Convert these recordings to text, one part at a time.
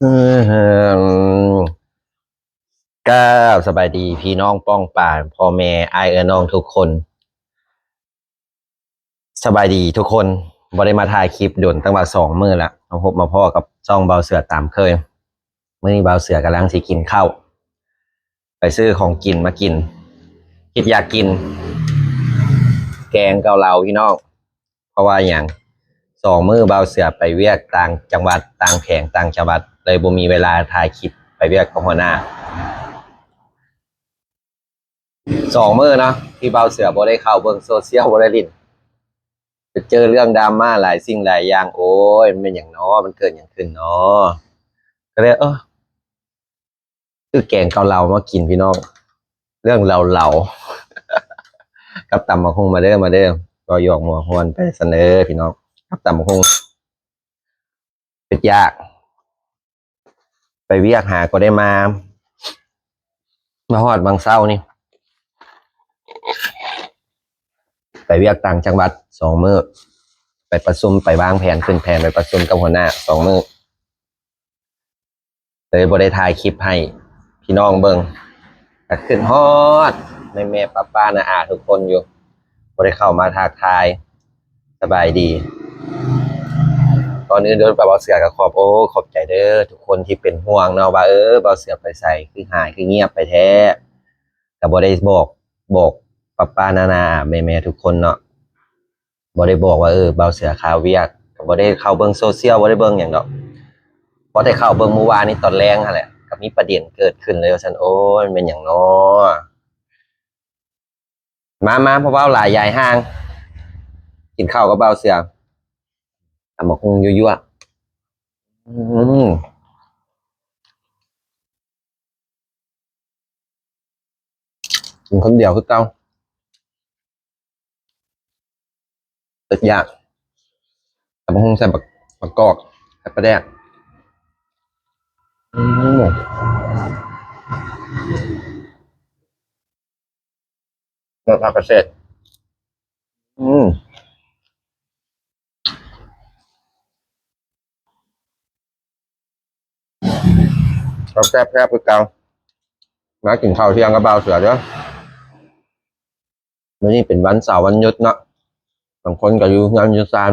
กราบสบายดีพี่น้องป้องปาย พ่อแม่อ้ายเอื้อยน้องทุกคน สบายดีทุกคน บ่ได้มาถ่ายคลิปโดนตั้งว่าสองมื้อละ มาพบมาพ้อกับช่องบ่าวเสือตามเคย มื้อนี้บ่าวเสือกำลังสิกินข้าว ไปซื้อของกินมากิน คิดอยากกินแกงเกาเหลาพี่น้อง เพราะว่าหยัง สองมื้อบ่าวเสือไปเวียกต่างจังหวัด ต่างแขวงต่างจังหวัด เลยบ่มีเวลาถ่ายคลิปไปเวียกกับหัวหน้า สองมื้อเนาะ ที่บ่าวเสือบ่ได้เข้าเบิ่งโซเชียล บ่ได้เล่น ไปเจอเรื่องดราม่าหลายสิ่งหลายอย่าง โอ้ย มันเป็นหยังน้อ มันเกิดหยังขึ้นน้อ ก็เลย เออ ซื้อแกงเกาเหลามากินพี่น้อง เรื่องเหลาๆ กับตำบักหุ่ง มาเด้อ มาเด้อ ก็หยอกหัวฮวนไปซั้นเด้อพี่น้อง กับตำบักหุ่ง เฮ็ดยาก ไปเวียกหาก็ได้มา มาฮอดบางเช้านี่ ไปเวียกต่างจังหวัดสองมื้อ ไปประชุม ไปวางแผน ขึ้นแผน ไปประชุมกับหัวหน้าสองมื้อ เลยบ่ได้ถ่ายคลิปให้พี่น้องเบิ่ง ก็คิดฮอดแม่ๆ ป้าๆ น้าอาทุกคนอยู่ บ่ได้เข้ามาทักทาย สบายดี ก่อนอื่นเด้อ บ่าวเสือก็ขอบ โอ้ ขอบใจเด้อทุกคนที่เป็นห่วงเนาะ ว่า เออ บ่าวเสือไปไส คือหาย คือเงียบไปแท้ ก็บ่ได้บอก บอกป้าๆ น้าๆ แม่ๆ ทุกคนเนาะ บ่ได้บอกว่า เออ บ่าวเสือคาเวียก ก็บ่ได้เข้าเบิ่งโซเชียล บ่ได้เบิ่งหยังดอก พอได้เข้าเบิ่งมื้อวานนี้ตอนแลงหั้นแหละ ก็มีประเด็นเกิดขึ้นเลยว่าซั่น โอ้ย มันเป็นหยังน้อ มา มา บ่เว้าหลาย ยายห่าง กินข้าวกับบ่าวเสือ ตำบักหุ่งยั่วๆ อืม กินคนเดียวคือเก่า เอิดอยาก ตำบักหุ่งใส่บัก บักกอก ใส่ปลาแดก อืม ยอดผักกาดเศษ อืม แซ่บๆ คือเก่า มากินข้าวเที่ยงกับบ่าวเสือเด้อ มื้อนี้เป็นวันเสาร์วันหยุดเนาะ บางคนก็อยู่เฮือนอยู่ซาน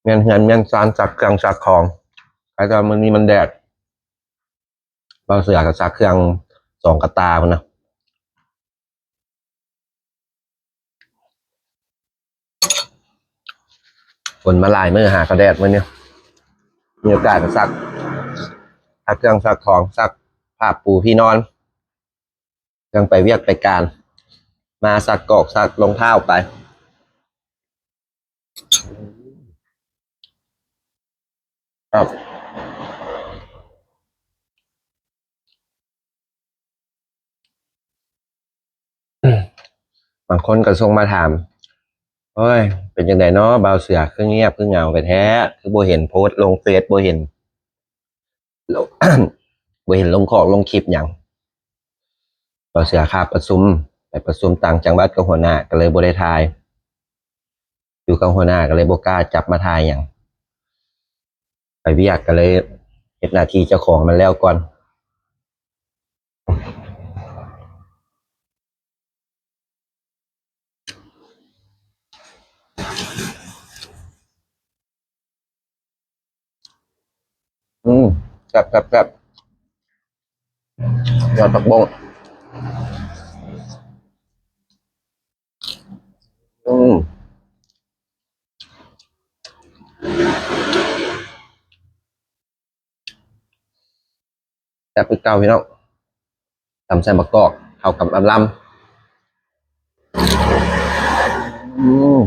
แม่นเฮือนแม่นซาน ซักเครื่องซักของ แต่ว่ามื้อนี้มันแดด บ่าวเสือก็ซักเครื่องสองกะตาพุ้นนะ ฝนมาหลายมื้อ หาก็แดดมื้อนี้ มีโอกาสก็ซัก ซักเครื่องซักของ ซักผ้าปูที่นอน เครื่องไปเวียกไปการ มาซักกอกซักรองเท้าไป ครับ บางคนก็ส่งมาถาม โอ้ย เป็นจั่งใดน้อ บ่าวเสือ คือเงียบ คือเหงาไปแท้ คือบ่เห็นโพสต์ลงเฟซ บ่เห็น บ่เห็นลงคอกลงคลิปหยัง บ่าวเสือคาประชุม ไปประชุมต่างจังหวัดกับหัวหน้า ก็เลยบ่ได้ถ่าย อยู่กับหัวหน้าก็เลยบ่กล้าจับมาถ่ายหยัง ไปเวียกก็เลยเฮ็ดหน้าที่เจ้าของมันแล้วก่อน อืม แซ่บ แซ่บ แซ่บ ยอดผักบุ้ง อืม แซ่บคือเก่าพี่น้อง ตำใส่บักกอก เข้ากับลำลำ อืม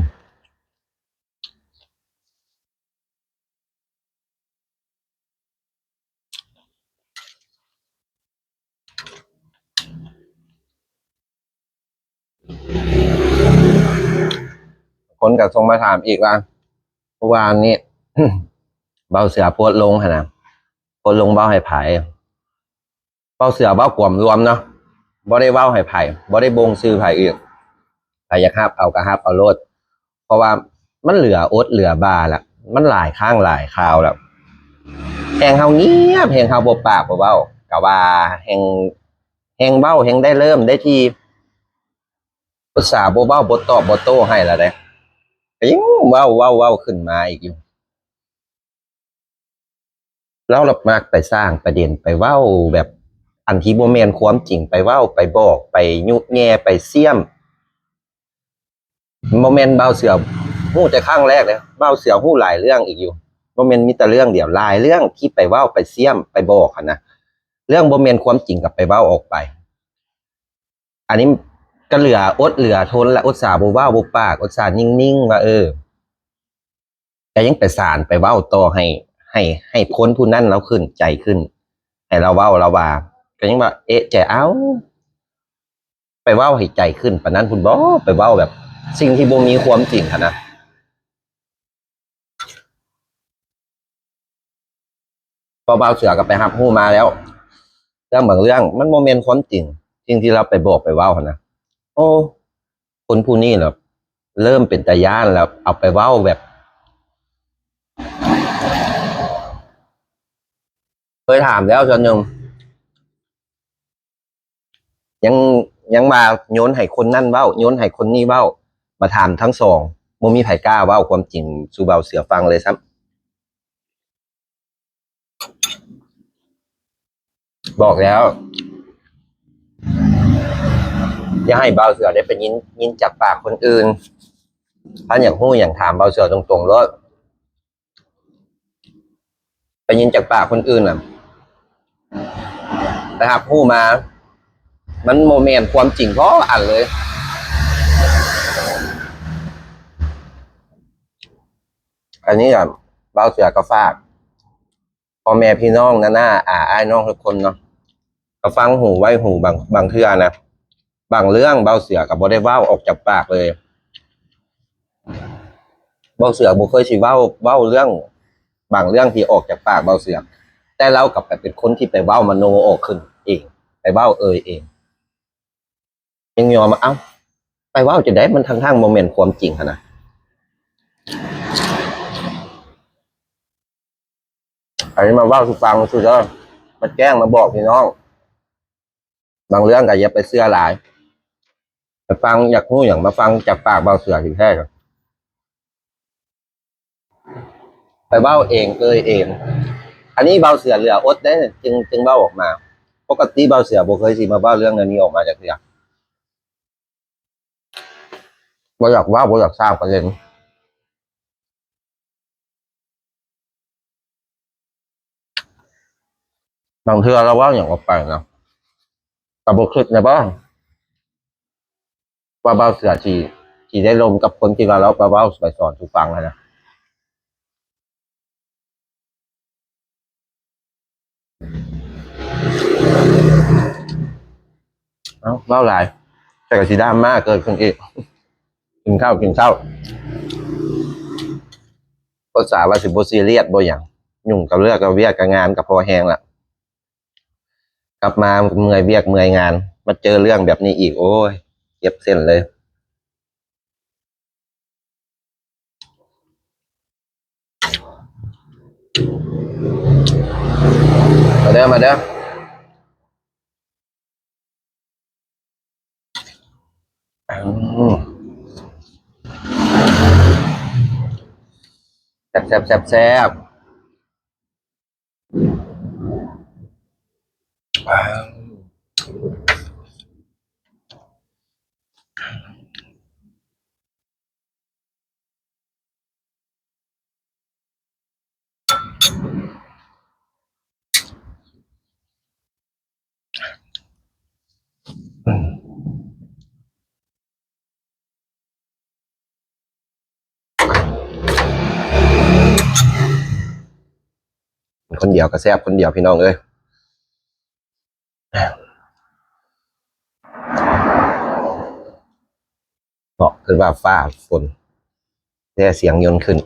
คนก็ส่งมาถามอีกว่า เมื่อวานนี้ เบาเสือโพสต์ลงหั้นนะ โพสต์ลงเว้าให้ไผ เบาเสือเว้าความรวมเนาะ บ่ได้เว้าให้ไผ บ่ได้บ่งชื่อไผอีก ไผอยากรับเอาก็รับเอาโลด เพราะว่ามันเหลืออดเหลือบ่าละ มันหลายครั้งหลายคราวแล้ว ແຮງເຮົາງຽບ ແຮງເຮົາບໍ່ປາກບໍ່ເວົ້າ ກະວ່າແຮງ ແຮງເວົ້າ ແຮງໄດ້ເລີ່ມໄດ້ທີ່ ອຸດສ່າບໍ່ເວົ້າບໍ່ຕອບບໍ່ໂຕ້ໃຫ້ລະເດ້ ກະຍັງເວົ້າ ເວົ້າ ເວົ້າຂຶ້ນມາອີກຢູ່. ລາວລະມັກໄປສ້າງປະເດັນ ໄປເວົ້າແບບອັນທີ່ບໍ່ແມ່ນຄວາມຈິງ ໄປເວົ້າໄປບອກ ໄປຍຸແຍ່ ໄປສ່ຽມ. ບໍ່ແມ່ນບ່າວເສືອຮູ້ແຕ່ຄັ້ງແລກເດ້ ບ່າວເສືອຮູ້ຫຼາຍເລື່ອງອີກຢູ່ ບໍ່ແມ່ນມີແຕ່ເລື່ອງດຽວ ຫຼາຍເລື່ອງທີ່ໄປເວົ້າໄປສ່ຽມໄປບອກຫັ້ນນະ ເລື່ອງບໍ່ແມ່ນຄວາມຈິງກໍໄປເວົ້າອອກໄປ. ອັນນີ້ກໍເຫຼືອອົດເຫຼືອທົນລະ ອຸດສ່າບໍ່ເວົ້າບໍ່ປາກ ອຸດສ່ານິ່ງໆ ວ່າ ເອີ ກໍຍັງໄປສານໄປເວົ້າຕໍ່ໃຫ້ ໃຫ້ ໃຫ້ຄົນຜູ້ນັ້ນລາວຂຶ້ນໃຈຂຶ້ນ ໃຫ້ລາວເວົ້າລາວວ່າ ກໍຍັງວ່າເອະໃຈ ເອົ້າ ໄປເວົ້າໃຫ້ໃຈຂຶ້ນປານນັ້ນພຸ້ນບໍ ໄປເວົ້າແບບສິ່ງທີ່ບໍ່ມີຄວາມຈິງຫັ້ນນະ. ເພາະບ່າວເສືອກໍໄປຮັບຮູ້ມາແລ້ວ ເລື່ອງບາງເລື່ອງມັນບໍ່ແມ່ນຄວາມຈິງ ສິ່ງທີ່ລາວໄປບອກໄປເວົ້າຫັ້ນນະ. ໂອ້ ຄົນຜູ້ນີ້ລະເລີ່ມເປັນຕາຢ້ານລະ ເອົາໄປເວົ້າແບບ ເຄີຍຖາມແລ້ວເທື່ອໜຶ່ງ ຍັງ ຍັງວ່າໂຍນໃຫ້ຄົນນັ້ນເວົ້າ ໂຍນໃຫ້ຄົນນີ້ເວົ້າ ມາຖາມທັງສອງ ບໍ່ມີໃຜກ້າເວົ້າຄວາມຈິງສູ່ບ່າວເສືອຟັງເລີຍຊ້ຳ. ບອກແລ້ວ ຢ່າໃຫ້ບ່າວເສືອໄດ້ໄປຍິນ ຍິນຈາກປາກຄົນອື່ນ ຄັນຢາກຮູ້ຫຍັງຖາມບ່າວເສືອຕົງໆໂລດ. ໄປຍິນຈາກປາກຄົນອື່ນນະ ໄປຮັບຮູ້ມາ ມັນບໍ່ແມ່ນຄວາມຈິງພໍອັນເລີຍ. ອັນນີ້ກໍບ່າວເສືອກໍຝາກພໍ່ແມ່ພີ່ນ້ອງ ນ້າໆ ອາອ້າຍນ້ອງທຸກຄົນເນາະ ກໍຟັງຫູໄວ້ຫູ ບາງ ບາງເທື່ອນະ ບາງເລື່ອງບ່າວເສືອກໍບໍ່ໄດ້ເວົ້າອອກຈາກປາກເລີຍ. ບ່າວເສືອບໍ່ເຄີຍຊິເວົ້າ ເວົ້າເລື່ອງ ບາງເລື່ອງທີ່ອອກຈາກປາກບ່າວເສືອ ແຕ່ລາວກັບໄປເປັນຄົນທີ່ໄປເວົ້າມະໂນອອກຂຶ້ນເອງ ໄປເວົ້າເອີຍເອງ. ຍັງຍອມວ່າ ເອົ້າ ໄປເວົ້າຈັ່ງໃດ ມັນທັງໆບໍ່ແມ່ນຄວາມຈິງຫັ້ນນະ. ອັນນີ້ມາເວົ້າສູ່ຟັງຊື່ເດີ ມາແຈ້ງມາບອກພີ່ນ້ອງ ບາງເລື່ອງກໍຢ່າໄປເຊື່ອຫຼາຍ ໄປຟັງ ຢາກຮູ້ຫຍັງມາຟັງຈາກປາກບ່າວເສືອແທ້ໆ. ໄປເວົ້າເອງເອີຍເອງ ອັນນີ້ບ່າວເສືອເຫຼືອອົດເດ້ ຈຶ່ງ ຈຶ່ງເວົ້າອອກມາ. ປົກກະຕິບ່າວເສືອບໍ່ເຄີຍຊິມາເວົ້າເລື່ອງແນວນີ້ອອກມາຈັກເທື່ອ ບໍ່ຢາກເວົ້າ ບໍ່ຢາກສ້າງປະເດັນ. ບາງເທື່ອລາວເວົ້າຫຍັງອອກໄປນະ ກໍບໍ່ຄິດນະບໍ ວ່າບ່າວເສືອຊິ ຊິໄດ້ລົມກັບຄົນທີ່ວ່າລາວໄປເວົ້າໄປສອນສູ່ຟັງຫັ້ນນະ. ເອົ້າ ເວົ້າຫຼາຍ ແຕ່ກໍຊິດຣາມາເກີດຂຶ້ນອີກ. ກິນເຂົ້າ ກິນເຂົ້າ ອຸດສ່າວ່າຊິບໍ່ຊີຣຽສບໍ່ຫຍັງ ຫຍຸ້ງກັບເລື່ອງກັບວຽກກັບງານກໍພໍແຮງລະ ກັບມາເມື່ອຍວຽກເມື່ອຍງານ ມາເຈີເລື່ອງແບບນີ້ອີກ ໂອ້ຍ ເຈັບເສັ້ນເລີຍ. ມາເດີ ມາເດີ ອືມ ແຊບໆໆໆ. ຄົນດຽວກໍແຊບຄົນດຽວ ພີ່ນ້ອງເອີຍ. ເນາະ ຄືວ່າຟ້າຝົນ ແຕ່ສຽງຍົນຂຶ້ນ.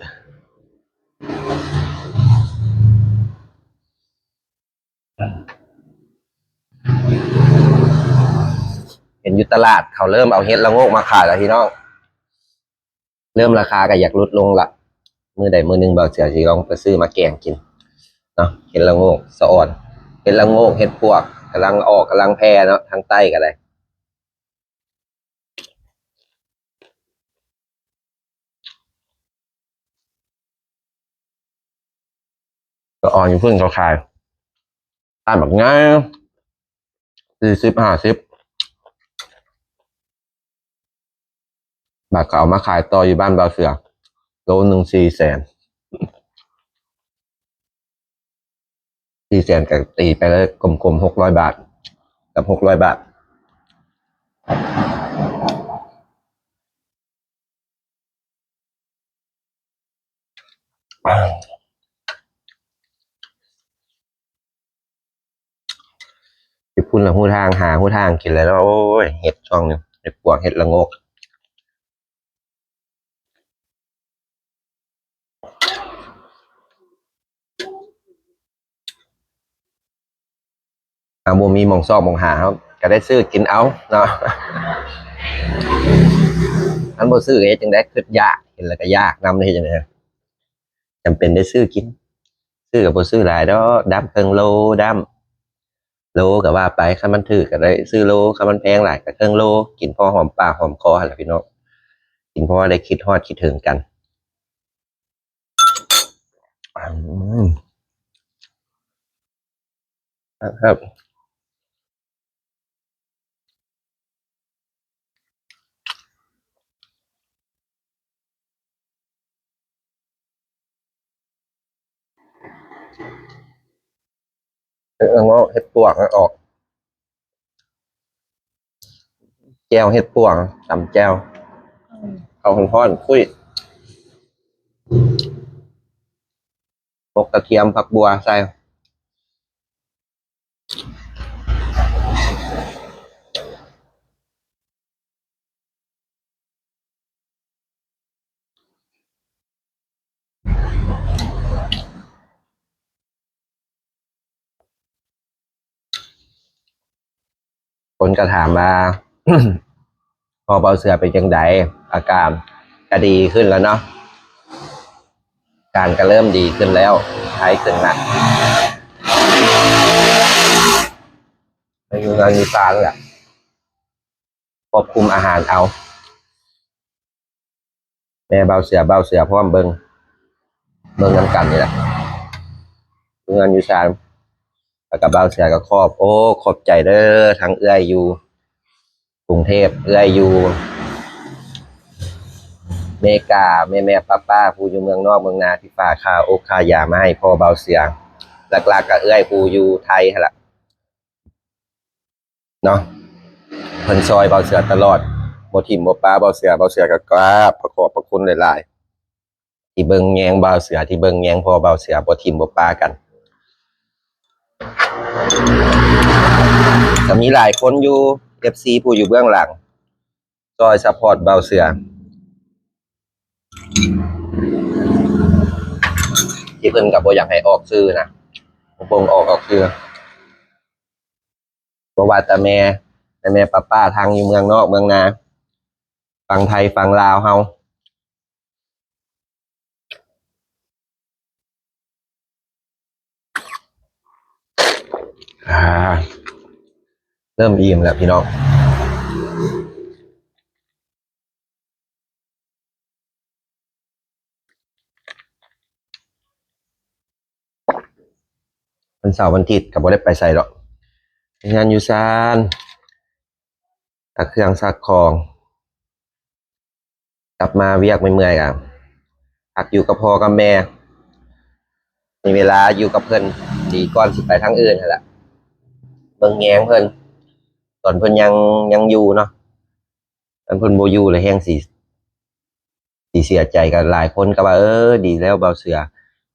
ເຫັນຢູ່ຕະຫຼາດ ເຂົາເລີ່ມເອົາເຫັດລະໂງກມາຂາຍແລ້ວ ພີ່ນ້ອງ. ເລີ່ມລາຄາກໍຢາກຫຼຸດລົງລະ. ມື້ໃດມື້ໜຶ່ງ ບ່າວເສືອຊິລອງໄປຊື້ມາແກງກິນ. ລ ເນາະ ເຫັດລະໂງກສະອອນ ເຫັດລະໂງກ ເຫັດປວກ ກຳລັງອອກ ກຳລັງແຜ່ເນາະ ທາງໃຕ້ກໍໄດ້. ສະອອນຢູ່ພຸ້ນເຂົາຂາຍ ຂາຍບັກໃຫຍ່ ສີ່ສິບ ຫ້າສິບ ບາດເຂົາເອົາມາຂາຍຕໍ່ຢູ່ບ້ານບ່າວເສືອ ໂລໜຶ່ງສີ່ແສນ ສີ່ແສນກໍຕີໄປເລີຍ ກົມໆ ຫົກຮ້ອຍບາດ ກັບຫົກຮ້ອຍບາດ. ຢູ່ພຸ້ນລະຮູ້ທາງ ຫາຮູ້ທາງກິນແລ້ວເນາະ. ໂອ້ຍ ເຫັດຊ່ວງນີ້ ເຫັດປວກ ເຫັດລະໂງກ ເຮົາບໍ່ມີໝ່ອງຊອກໝ່ອງຫາ ເຮົາກໍໄດ້ຊື້ກິນເອົາເນາະ. ຄັນບໍ່ຊື້ເຮັດຈັ່ງໃດ? ຄິດຢາກ ເຫັນແລ້ວກໍຢາກນຳ ເຮັດຈັ່ງໃດ? ຈຳເປັນໄດ້ຊື້ກິນ ຊື້ກໍບໍ່ຊື້ຫຼາຍດອກ ດຳເຄິ່ງໂລ ດຳໂລກໍວ່າໄປ ຄັນມັນຖືກກໍໄດ້ຊື້ໂລ ຄັນມັນແພງຫຼາຍກໍເຄິ່ງໂລ ກິນພໍຫອມປາກຫອມຄໍຫັ້ນລະພີ່ນ້ອງ ກິນພໍໄດ້ຄິດຮອດຄິດເຖິງກັນ. ອືມ ຄັບ ເອີ ເອົາເຫດປວກອອກ ແຈ່ວເຫັດປວກ ຕຳແຈ່ວ ອືມ ເຂົ້າຮ້ອນໆ ຄຸຍ ໝົກກະທຽມ ຜັກບົ່ວໃສ່. ຄົນກໍຖາມວ່າ ພໍ່ເບົາເສືອເປັນຈັ່ງໃດ? ອາການກໍດີຂຶ້ນແລ້ວເນາະ ອາການກໍເລີ່ມດີຂຶ້ນແລ້ວ ໄຄຂຶ້ນລະ ໄປຢູ່ເຮືອນຢູ່ຊານແຫຼະ ຄວບຄຸມອາຫານເອົາ. ແມ່ບ່າວເສືອ ບ່າວເສືອພ້ອມເບິ່ງ ເບິ່ງນຳກັນນີ້ແຫຼະ ເຮືອນຢູ່ຊານ ແລ້ວກໍບ່າວເສືອກໍຂອບ ໂອ້ ຂອບໃຈເດີ ທັງເອື້ອຍຢູ່ກຸງເທບ ເອື້ອຍຢູ່ເມກາ ແມ່ໆ ປ້າໆ ຜູ້ຢູ່ເມືອງນອກເມືອງນາ ທີ່ຝາກຄ່າອົກຄ່າຢາມາໃຫ້ພໍ່ບ່າວເສືອ ຫຼັກໆ ກໍເອື້ອຍຜູ້ຢູ່ໄທຫັ້ນລະ ເນາະ ເພິ່ນຊ່ອຍບ່າວເສືອຕະຫຼອດ ບໍ່ຖິ້ມບໍ່ປະບ່າວເສືອ ບ່າວເສືອກໍກາບຂອບພະຄຸນຫຼາຍໆ ທີ່ເບິ່ງແຍງບ່າວເສືອ ທີ່ເບິ່ງແຍງພໍ່ບ່າວເສືອ ບໍ່ຖິ້ມບໍ່ປະກັນ. ກໍມີຫຼາຍຄົນຢູ່ ເອັຟຊີ ຜູ້ຢູ່ເບື້ອງຫຼັງ ຊ່ອຍຊັບພອດບ່າວເສືອ ທີ່ເພິ່ນກໍບໍ່ຢາກໃຫ້ອອກຊື່ນະ ບໍ່ປົງອອກ ອອກຊື່ ບໍ່ວ່າແຕ່ແມ່ ແມ່ໆ ປ້າໆ ທັງຢູ່ເມືອງນອກເມືອງນາ ຝັ່ງໄທຝັ່ງລາວເຮົາ ອ່າ ເລີ່ມອີ່ມແລ້ວພີ່ນ້ອງ. ວັນເສົາວັນອາທິດກໍບໍ່ໄດ້ໄປໃສດອກ ເຮັດງານຢູ່ຊານ ຊັກເຄື່ອງຊັກຂອງ ກັບມາວຽກເມື່ອຍໆ ກໍພັກຢູ່ກັບພໍ່ກັບແມ່ ມີເວລາຢູ່ກັບເພິ່ນດີກ່ອນຊິໄປທາງອື່ນຫັ້ນລະ ເບິ່ງແຍງເພິ່ນ ຕອນເພິ່ນຍັງ ຍັງຢູ່ເນາະ ຄັນເພິ່ນບໍ່ຢູ່ແລ້ວແຮ່ງຊິ ຊິເສຍໃຈ. ກໍຫຼາຍຄົນກໍວ່າ ເອີ ດີແລ້ວບ່າວເສືອ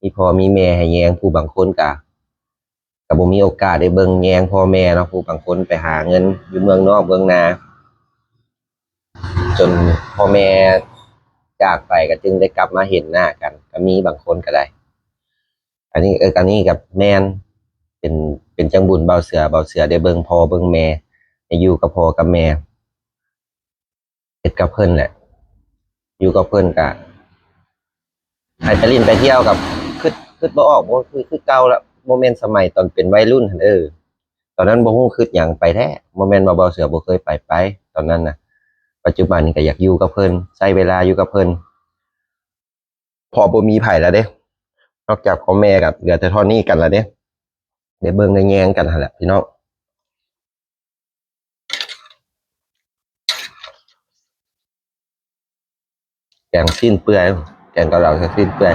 ມີພໍ່ມີແມ່ໃຫ້ແຍງ. ຜູ້ບາງຄົນກໍ ກໍບໍ່ມີໂອກາດໄດ້ເບິ່ງແຍງພໍ່ແມ່ເນາະ ຜູ້ບາງຄົນໄປຫາເງິນຢູ່ເມືອງນອກເມືອງນາ ຈົນພໍ່ແມ່ຈາກໄປ ກໍຈຶ່ງໄດ້ກັບມາເຫັນໜ້າກັນ ກໍມີບາງຄົນກໍໄດ້. ອັນນີ້ ເອີ ອັນນີ້ກໍແມ່ນ ເປັນ ເປັນຈັງບຸນບ່າວເສືອ ບ່າວເສືອໄດ້ເບິ່ງພໍ່ເບິ່ງແມ່ ໄດ້ຢູ່ກັບພໍ່ກັບແມ່ ເຮັດກັບເພິ່ນແຫຼະ ຢູ່ກັບເພິ່ນກະ ໃຫ້ໄປຫຼິ້ນໄປທ່ຽວກໍຄຶດ ຄຶດບໍ່ອອກ ບໍ່ຄື ຄືເກົ່າລະ ໂມເມັນສະໄໝຕອນເປັນໄວລຸ້ນຫັ້ນເດີ. ຕອນນັ້ນບໍ່ຮູ້ຄິດຫຍັງ ໄປແທ້. ບໍ່ແມ່ນວ່າເບົາເສືອບໍ່ເຄີຍໄປ ໄປຕອນນັ້ນນະ. ປັດຈຸບັນນີ້ກໍຢາກຢູ່ກັບເພິ່ນ ໃຊ້ເວລາຢູ່ກັບເພິ່ນ ເພາະບໍ່ມີໃຜແລ້ວເດ້ ນອກຈາກພໍ່ແມ່ກໍເຫຼືອແຕ່ເທົ່ານີ້ກັນແລ້ວເດ້ ໄດ້ເບິ່ງໄດ້ແຍງກັນຫັ້ນແຫຼະພີ່ນ້ອງ. ແກງຊີ້ນເປື່ອຍ ແກງເກົາເລົາຊີ້ນເປື່ອຍ.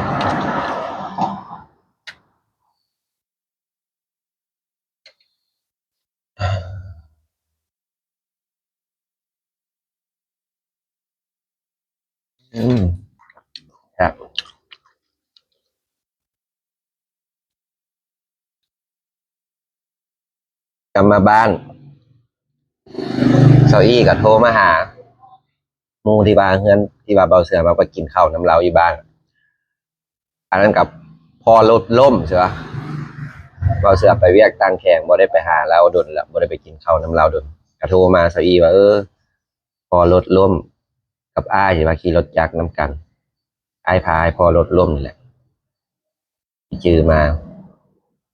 ອືມ ແຊບ. ກັບມາບ້ານ ສາວອີ່ກໍໂທມາຫາ ໝູ່ທີ່ວ່າເຮືອນ ທີ່ວ່າເບົາເສືອມັກໄປກິນເຂົ້ານຳລາວຢູ່ບ້ານ. ອັນນັ້ນກໍພໍລົດລົ້ມ ຊິວ່າ ເບົາເສືອໄປວຽກຕ່າງແຂວງ ບໍ່ໄດ້ໄປຫາລາວດົນແລ້ວ ບໍ່ໄດ້ໄປກິນເຂົ້ານຳລາວດົນ ກໍໂທມາສາວອີ່ວ່າ ເອີ ພໍລົດລົ້ມກັບອ້າຍ ຊິວ່າ ຂີ່ລົດຈັກນຳກັນ ອ້າຍພາໃຫ້ພໍລົດລົ້ມນີ້ແຫຼະ. ຈື່ມາ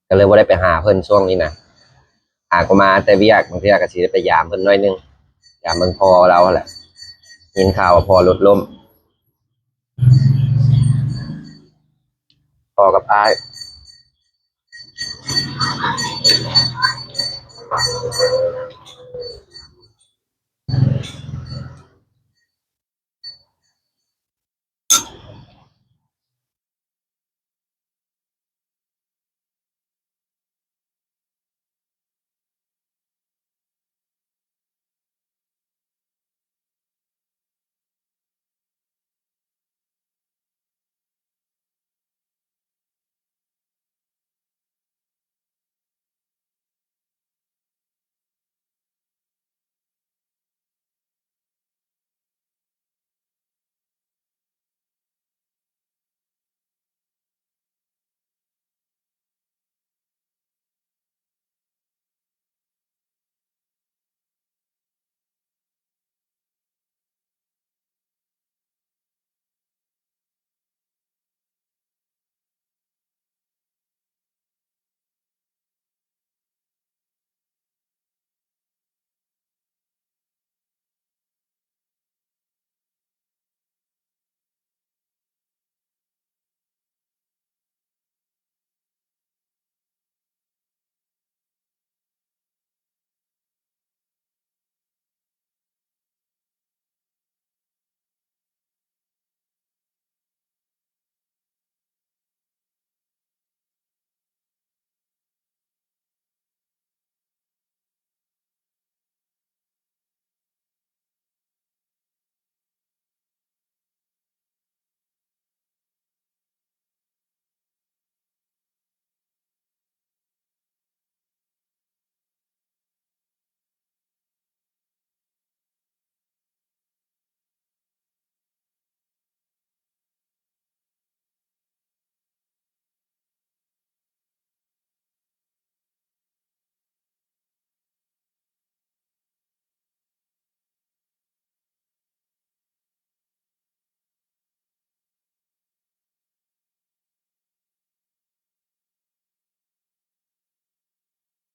ກໍເລີຍບໍ່ໄດ້ໄປຫາເພິ່ນຊ່ວງນີ້ນະ. ຫາກໍມາແຕ່ວຽກ ບາງເທື່ອກໍຊິໄດ້ໄປຢາມເພິ່ນໜ້ອຍໜຶ່ງ ຢາມເບິ່ງພໍ່ລາວຫັ້ນແຫຼະ. ຍິນຂ່າວວ່າພໍ່ລົດລົ້ມ ພໍ່ກັບອ້າຍ. ອືມ